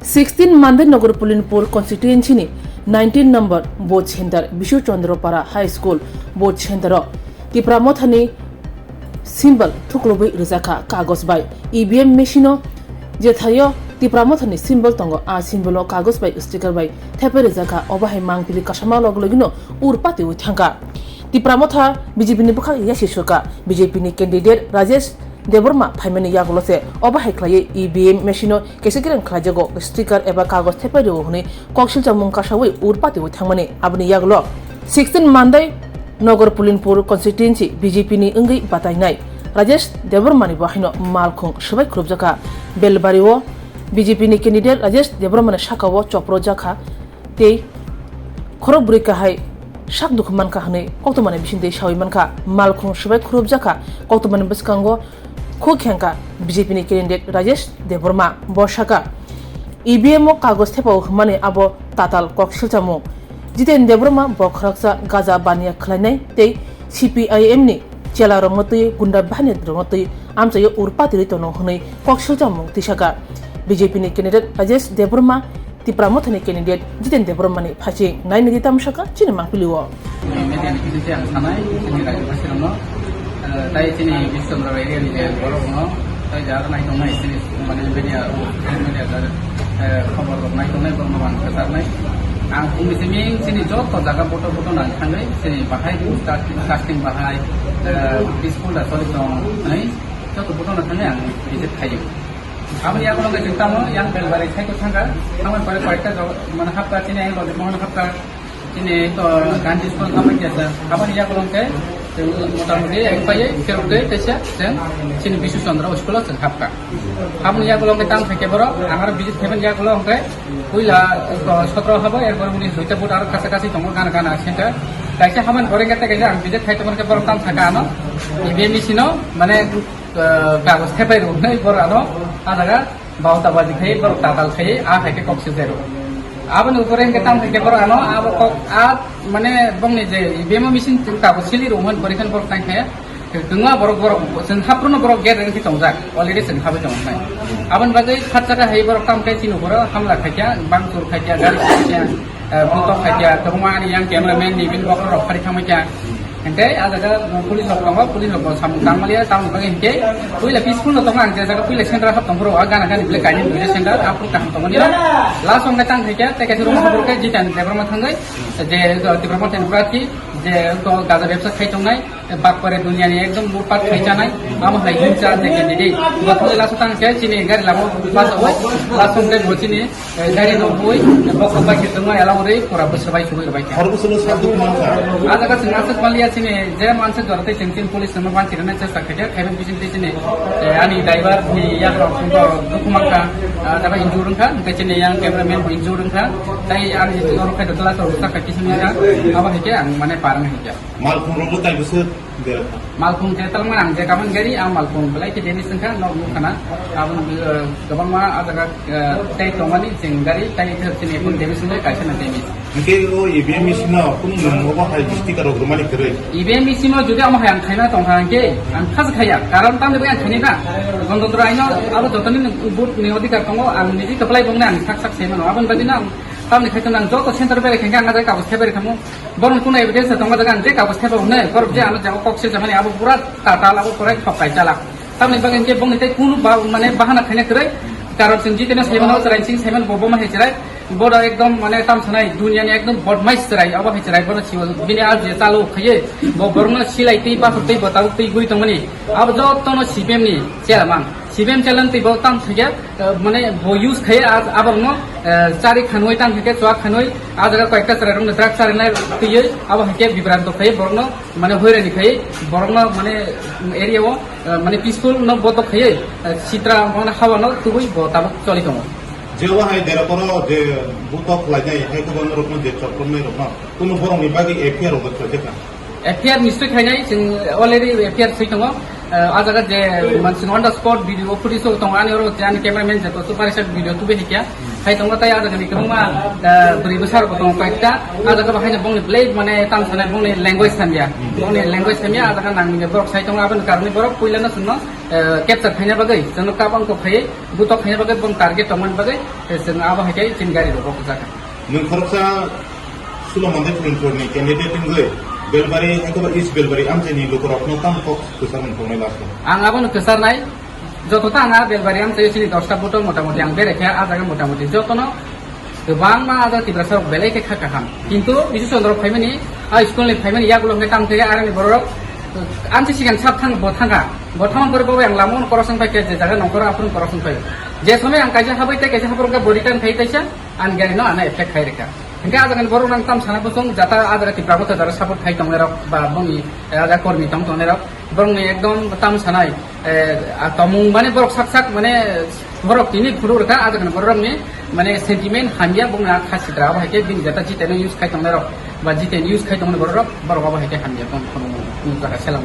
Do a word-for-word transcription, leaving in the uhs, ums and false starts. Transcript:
Sixteen Mandai Nagar Pulinpur constituency ni nineteen number vote center Bishu Chandra Para High School vote center o Tipra Motha ni symbol thuklubwi rijak kha kagoj bai. E V M machine o je thaio Tipra Motha ni symbol tongo, a symbol o kagoj bai sticker bai thepai rijak kha. Obo hai mangpili kasama log logino ur patiwi thangkha. Tipra Motha B J P ni bwkhak yasi sukha. B J P ni candidate Rajesh Debbarma phaimani yagulo se obo hai khlaiwi E V M machine o kaisa kereng khlaijago, sticker eba kagoj thepai rwo hwnwi kok silchakmung kasawi ur patiwi thangmani. Aboni yagulo sixteen Mandai Nagar Pulinpur constituency B J P ni wngwi batainai Rajesh Debbarma ni bo haino malkhung swbai khurupjakha. Belbari o B J P ni candidate Rajesh Debbarma ni saka o chopro jakha tei khorok bwrwi kahai sak dukhu mankha hwnwi koktwmani bisingtwi sawi mankha. Malkhung swbai khurupjakha koktwmani bwskango khuk khengkha B J P ni candidate Rajesh Debbarma. Bo saka E V M o kagoj thepao hwnmani abo tatal kok silchamung. Jiten Debbarma bo khoroksa gaja baniya khlainai tei C P I M ni chela rokno twi gunda bahani rokno twi amchaio ur patirwi tono hwnwi kok silchamung tisaka. B J P ni candidate Rajesh Debbarma Tipra Mothani candidate Jiten Debbarmani phaising nainidi tamsaka chini mangpili o. Media ni bisingtwi ang sanai, chini rajyabasirokno, eh, tai chini Bishnu Chandra area ni je borokno, tai jar nai tongnai chini, mane, media, media jar, eh, khobor rok nai tongnai, borokno ang kwcharnai. Ang phungni simi chini joto jaga boto boto nang thangwi, chini bahai, casting bahai, eh, peaceful da choli tong, nai joto boto nang thangwi ang visit khaio. Aboni yagulo hwnkhe chwng tamo yang Belbari side o thangkha. Thangmani pore koyekta jog-, mane hapta chini ang Rajit Mohan hapta chini to Gandhi school thangmani kesa. Aboni yagulo hwnkhe chwng motamoti ek pai kerok dei teisa chwng chini Bisu Chandra school o chwng hapkha. Aboni yagulo hwnkhe tamo khe borok ang aro visit khaimani yagulo hwnkhe puila to sotro habo, erpore boni duita boot aro kacha kachi tongo gana gana center. Kaisa habani pore hwnkhe tei kaisa ang visit khai tongmani khe borok tamo sakha ano E V M machine o mane ah, kagoj thepai rwnai borok ano, ah jaga bauta baji khai borok tatal khai, ah hai khe kok sijai rw. Aboni upore hwnkhe tamo hai khe borok ano, abo kok, ah, mane bongni je E V M o machine chwng kagoj sili rw hwn, pore khe borok tang khe kwngma borok, borok chwng hapro no borok gate rwngwi tongjak, already chwng habai tongo nai. Aboni bagwi khat jaka hai borok tamo khe chini uporo hamla khai kha, bang chur khai kha, gari khai kha, eh, butok khai kha, kwbangma ani yang cameraman ni bini bokhorok rok phari thangbai kha. Hingke ah jaga police rok tongo, police rok bo samung tangmaliya, tamoni bagwi hingke puila peaceful no tongo ang je jaga puila center hap tongphuru, ah gana gani bile kainwi duija center, aphuru kaham tongmani. Last hingke tang khaikhe, tei kaisa room hapor khe Jiten Debbarma thangwi, je, eh, Tipra Mothani prarthi, je, eh, gaja bebsa khai tongnai, eh, bakpare duniani ekdom lutpat khai chanai, amo hai hinsa je candidate. Bo thangwi last tang khe chini gari lama basa o, last hingke bo chini Eh, gari no bui, bokol bai khe tongma ela uri pura bwswk bai chugui rwbai kha. Hor bwswk no sal duk mankha. Ah jaga chwng aswk maliya chini je manswk jora tei chwng chini police no banchi rwna chesta khaikha, khaibak bising tei chini, eh, ani driver ni yak rok chwng to dukhu mankha, ah, jaga injured wngkha, tei chini yang cameraman bo injured wngkha, tei ani norok khai dotla to sakha kisu wngkha, abo hai khe ang mane parang hai kha. Malkhung rok bo tai bwswk. Malkhung je talma ang je kaman gari, ah, malkhung belai khe damage wngkha, nok nuk khana. Aboni, eh, kwbangma ah jaga, eh, tei tongmani chwng gari, tei thwk chini ekun damage wngkha, kaisa na damage. Hingke o E V M machine no kunu nwng obo hai sticker rok rwmani kwrwi. E V M machine no jodi amo hai ang khaina tongkha hingke ang kha se khaya. Karon tamni bagwi ang khaini na. Gantatro aino abo jotoni vote ni odhikar tongo, ang niji kwplai bongni ang sak sak se mano. Aboni bagwi no ang tamni khai tongna ang joto center berai khankhe ang ah jaga kagoj khe berai thangmo. Borok kunu evidence tongo jaga ang je kagoj thepao hwnwi, borok je ano jaga kok se jamani abo pura tatal, abo pura thok kai chalak. Tamni bagwi hwnkhe bongni tei kunu ba-, mane bahana khaina kwrwi, karon chwng jiteno saimano, chwrai chwng saimano bo boman hai chwrai, bodo ekdom mane tam sanai duniani ekdom bodmais chwrai, abo hai chwrai bono siwo bini a je chalo khaiwi bo borokno silai twi bathok twi bo tabuk twi gwi tongmani, abo jotono C P M ni chairman. C P M challenge twi bo tam thwikhe, eh, mane bo use khai a-, aborokno, eh, chari khanwi tam thwikhe chwak khanwi a jaga koyekta chwrairokno drug charinai twiwi abo hai khe bibranto khai borokno mane hoirani khai borokno mane area o, eh, mane peaceful no botok khai, eh, sitra mane hawa no tubui bo tabuk choli tongo. Jeo hai dera poro je butok khlainai hai khobor rokno je chopropnai rokno kunu borokni bagwi F I R rok khlaijak kha. F I R nischoi khainai, chwng already F I R swi tongo. Ah, ah jaga je mansi on the spot video footage rok tongo, ani oro je ani cameraman je to super shot video tubi hikya. Hai tongo tai ah jaga ni kwbangma, ah, bwrwi bwsa rok tongo kaita. Ah jaga bahai bongni blade mane tam sanai bongni language samya. Bongni language samya ah jaga nangni borok sai tongo, aboni karoni borok puila no sungno, ah, capture khaina bagwi, sungno kabang ko khai, butok khaina bagwi bong target tongmani bagwi, eh, sung abo hai kai chin gari rok jaga. Nwng khoroksa Sulo Mandai Philmpurini candidate wngwi Belbari, ekaba East Belbari amchaini lukurokno tamo kok kwcharmung tongnai last o? Ang abono kwcharnai, joto ta ang a Belbari amchaio chini dosta vote o motamoti ang berekha, a jaga motamoti jotono kwbangma a jaga Tiprasa rok belai khe kha kaham. Kintu Bisu Chandra phaimani, a school ni phaimani yagulo hwnkhe tamo theke aroni borok amchi sigan sab thang bo thangkha. Bo thangmani pore bo ang lama uno corruption pai khe je jaga nongkhoro aphuru corruption pai. Je somoi ang kaisa habai tei kaisa habai wngkha bo return khai taisa. Ani gari no ano effect khai rikha. Hingke a jaga ni borok nang tam sana bosong jata a jaga Tipra motha jara support khai tongnai rok ba bongni, eh, a jaga kormi tong tongnai rok. Borok ni ekdom tam sanai, eh, a tomung mane borok sak sak mane borok tini phuru rikha a jaga ni borok ni mane sentiment hamya bong na kha sitra abo hai ke bini jata jite no use khai tongnai rok ba jite use khai tongnai borok rok borok abo hai ke hamya tong khonung jaga selam.